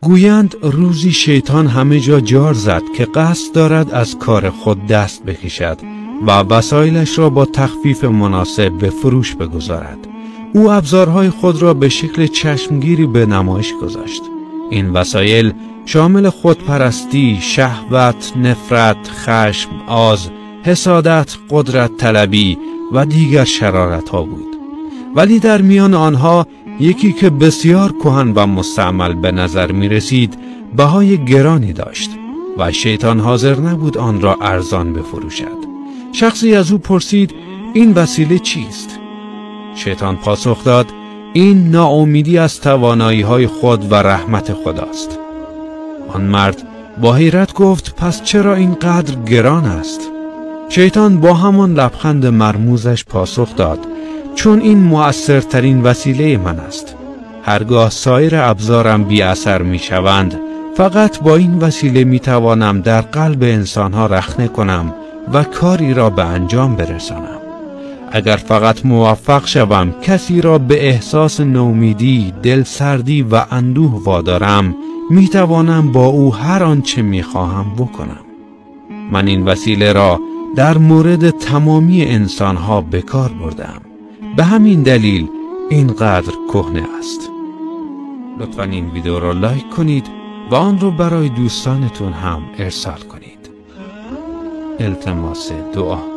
گویند روزی شیطان همه جا جار زد که قصد دارد از کار خود دست بکشد و وسایلش را با تخفیف مناسب به فروش بگذارد. او ابزارهای خود را به شکل چشمگیری به نمایش گذاشت. این وسایل شامل خودپرستی، شهوت، نفرت، خشم، آز، حسادت، قدرت طلبی و دیگر شرارت ها بود. ولی در میان آنها یکی که بسیار کهن و مستعمل به نظر می رسید بهای گرانی داشت و شیطان حاضر نبود آن را ارزان بفروشد. شخصی از او پرسید این وسیله چیست؟ شیطان پاسخ داد این ناامیدی از توانایی های خود و رحمت خداست. آن مرد با حیرت گفت پس چرا اینقدر گران است؟ شیطان با همان لبخند مرموزش پاسخ داد چون این مؤثرترین وسیله من است. هرگاه سایر ابزارم بی اثر می شوند فقط با این وسیله می توانم در قلب انسانها رخنه کنم و کاری را به انجام برسانم. اگر فقط موفق شوم کسی را به احساس نومیدی، دلسردی و اندوه وادارم، می توانم با او هر آنچه می خواهم بکنم. من این وسیله را در مورد تمامی انسانها به کار بردم. به همین دلیل اینقدر کهنه است. لطفاً این ویدیو را لایک کنید و آن را برای دوستانتون هم ارسال کنید. التماس دعا.